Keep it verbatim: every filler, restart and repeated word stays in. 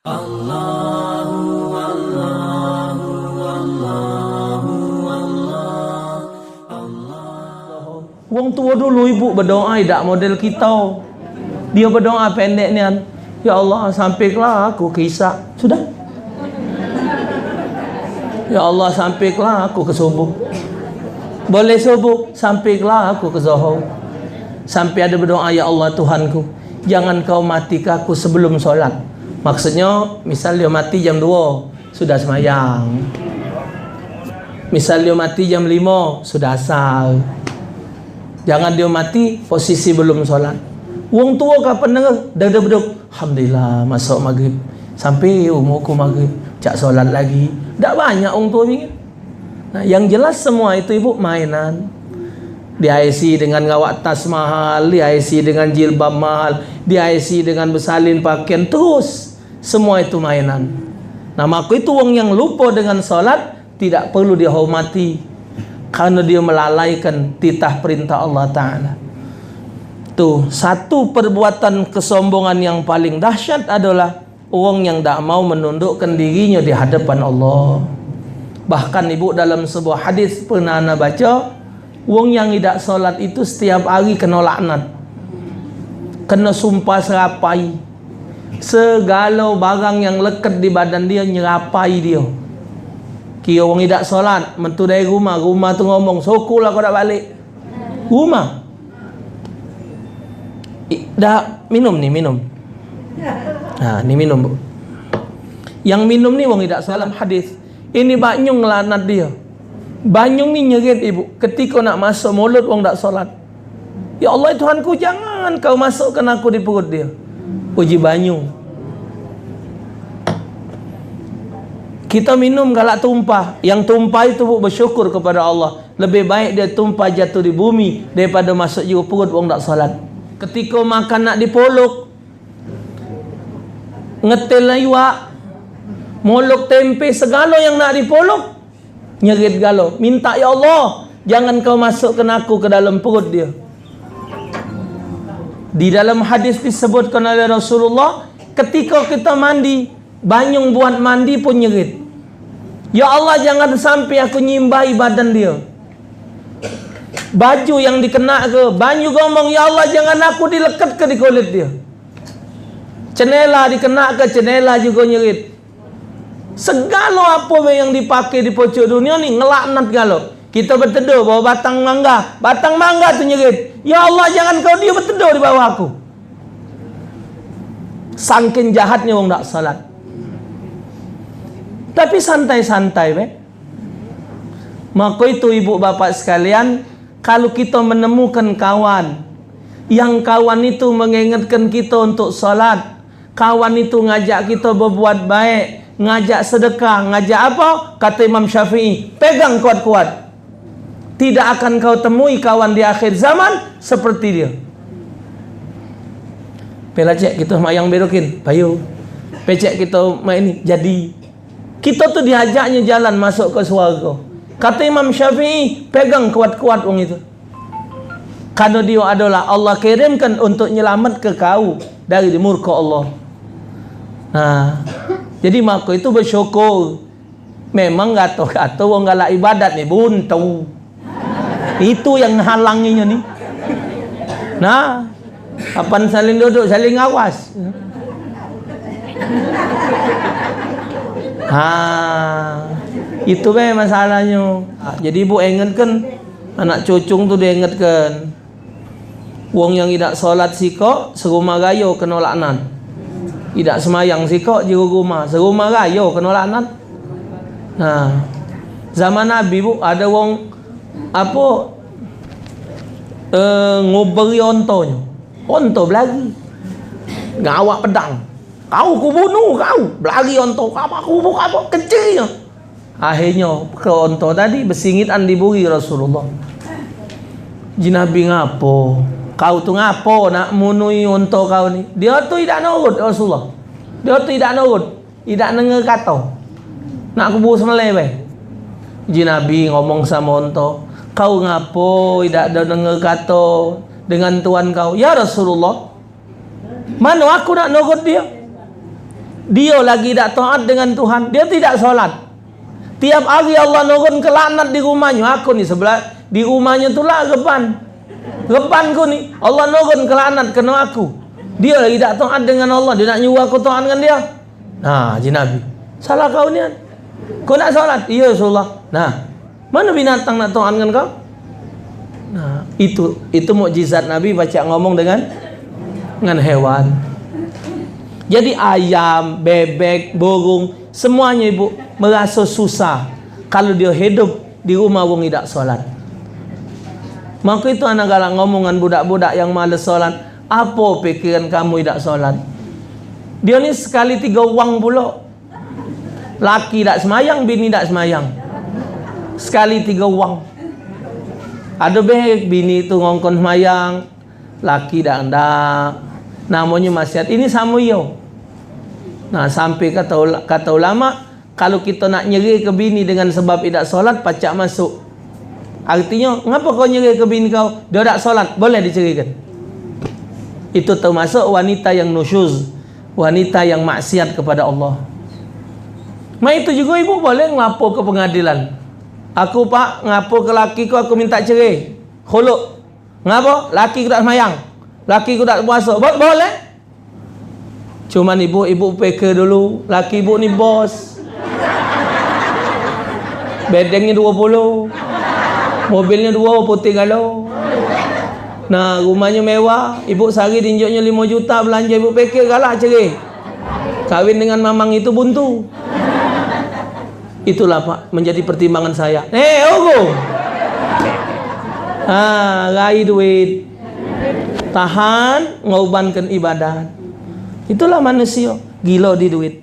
Allahu, Allahu, Allahu, Allah, Allah. Wong tuo dulu, ibu, bedoa idak model kito. Dio bedoa pendek nian. "Ya Allah, sampailah aku ke Isak." Sudah. "Ya Allah, sampailah aku ke subuh." Boleh subuh, "Sampailah aku ke Zohor." Sampai ado bedoa, "Ya Allah Tuhanku, jangan kau matike aku sebelum solat." Maksudnyo, misal dio mati jam duo, sudah semayang. Misal dio mati jam limo, sudah asar. Jangan dio mati posisi belum solat. Wong tuo kapan dengar, dah, dah beduk, "Alhamdulillah, masuk maghrib. Sampai umurku maghrib, cak solat lagi." Dak banyak wong tuo bingit. Nah, yang jelas semua itu, ibu, mainan. Dihiasi dengan ngawak tas mahal, dihiasi dengan jilbab mahal, dihiasi dengan besalin pakaian, terus semua itu mainan. Nah, maka itu wong yang lupa dengan salat tidak perlu dihormati, karena dia melalaikan titah perintah Allah Ta'ala. Tuh, satu perbuatan kesombongan yang paling dahsyat adalah wong yang dak mau menundukkan dirinyo di hadapan Allah. Bahkan, ibu, dalam sebuah hadis pernah ana baca, wong yang idak solat itu setiap hari kena laknat. Kena sumpah serapai. Segalo barang yang leket di badan dio nyerapai dio. Kiro wong idak solat, men tu dari rumah, rumah tu ngomong, "Syukurlah kau dak balek." Rumah. I, dah minum ni, minum. Ha, ni minum, Bu. Yang minum ni wong idak solat, hadis. Ini banyung ngelanat dia. Banyung ni nyerit, Ibu. Ketika nak masuk mulut wong dak solat. "Ya Allah, Tuhanku, jangan kau masukkan aku di perut dia." Uji banyung. Kita minum galak tumpah. Yang tumpah itu, Bu, bersyukur kepada Allah. Lebih baik dia tumpah jatuh di bumi daripada masuk juga perut wong dak solat. Ketika makan nak dipolok, ngetil iwak, molok tempe, segalo yang nak dipolok, nyerit galo. Minta, "Ya Allah, jangan kau masukkan aku ke dalam perut dia." Di dalam hadis disebutkan oleh Rasulullah, ketika kita mandi, banyung buat mandi pun nyerit, "Ya Allah, jangan sampai aku nyimbai badan dia." Baju yang dikenak ke, baju gomong, "Ya Allah, jangan aku dileket ke di kulit dia." Cenela dikenak ke, cenela juga nyerit. Segalo apo be yang dipake di pojok dunia ni ngelaknat galo. Kita beteduh bawah batang mangga, batang mangga tu nyerit, "Ya Allah, jangan kau dia beteduh di bawah aku." Sangking jahatnya wong dak salat. Tapi santai-santai be. Maka itu, ibu bapak sekalian, kalau kita menemukan kawan yang kawan itu mengingatkan kita untuk salat, kawan itu ngajak kita berbuat baik, ngajak sedekah, ngajak apa? Kata Imam Syafi'i, pegang kuat-kuat. Tidak akan kau temui kawan di akhir zaman seperti dia. Pela cek kita mayang berokin, payu. Pecek kita main ni, jadi. Kita tu diajaknya jalan masuk ke swarga. Kata Imam Syafi'i, pegang kuat-kuat wong itu. Karena dia adalah Allah kirimkan untuk nyelamat ke kau dari murka Allah. Nah, jadi maka itu bersyukur. Memang gato-gato wong galak ibadat ni buntu. Itu yang halanginyo ni. Nah, kapan saling duduk, saling awas. Ha, itu be masalahnyo. Ha, jadi ibu ingatkan, anak cucung tu diingatkan. Wong yang idak solat sikok, serumah rayo keno laknat. Idak semayang sikok, jero rumah, serumah rayo keno laknat. Nah, zaman Nabi, bu, ado wong, apo, eh, nguberi ontonyo. Onto belari. Ngawak pedang. "Kau ku bunuh, kau." Belari onto, "Kau aku buka apa?" Kencing. Akhirnyo, ke onto tadi besingitan di buri Rasulullah. Ji Nabi, "Ngapo? Kau tu ngapo nak munui onto kau ni?" Dio tu idak nurut, Rasulullah. Dio tu idak nurut, idak nenge kato. Nak kubu sembelih be. Ji Nabi ngomong samo onto, "Kau ngapo idak ado nenge kato dengan tuan kau?" "Ya Rasulullah, mano aku nak nurut dio? Dio lagi dak taat dengan Tuhan, dio tidak sholat. Tiap hari Allah nurun ke laknat di rumahnyo. Aku ni sebelah, di rumahnyo tu lah reban. Reban ku ni, Allah nurun ke laknat keno aku. Dio lagi dak taat dengan Allah, dio nak nyuruh aku taat dengan dio. Nah, ji Nabi, "Salah kau nian. Kau nak sholat?" "Iyo, Rasulullah." "Nah, mano binatang nak taat dengan kau?" Nah, itu, itu mukjizat Nabi pacak ngomong dengan, dengan hewan. Jadi ayam, bebek, burung, semuanyo, ibu, meraso susah kalu dio hidup di rumah wong idak sholat. Maka itu ana galak ngomong ngan budak-budak yang males sholat, "Apo pikiran kamu idak sholat?" Dio ni sekali tigo wang pulo. Laki dak semayang, bini dak semayang. Sekali tigo wang. Ado be bini tu ngongkon semayang, laki dak ndak. Namonyo maksiat. Ini samo iyo. Nah, sampe kato ula-, kato ulama, kalu kito nak nyereke bini dengan sebab idak sholat, pacak masuk. Artinyo, "Ngapo kau nyereke bini kau? Dio dak sholat." Boleh diceraikan. Itu termasuk wanita yang nusyuz, wanita yang maksiat kepada Allah. Mak itu jugo ibu boleh ngelapor ke pengadilan. "Aku, Pak, ngelapor ke laki ku, aku minta cerai. Khulu'." "Ngapo?" "Laki ku dak semayang. Laki ku dak puaso." Bo-, boleh. Cuman ibu, ibu pikir dulu, laki ibu ni bos. Bedengnyo duo puluh. Mobilnyo duo, putih galo. Nah, rumahnyo mewah, ibu sehari dienjoknyo limo juta belanja, ibu pikir galak cerai. Kawin dengan mamang itu buntu. Itulah, Pak, menjadi pertimbangan saya. Eh, hukum. Ha, rai duit. Tahan ngorbankan ibadat. Itulah manusia, gilo di duit.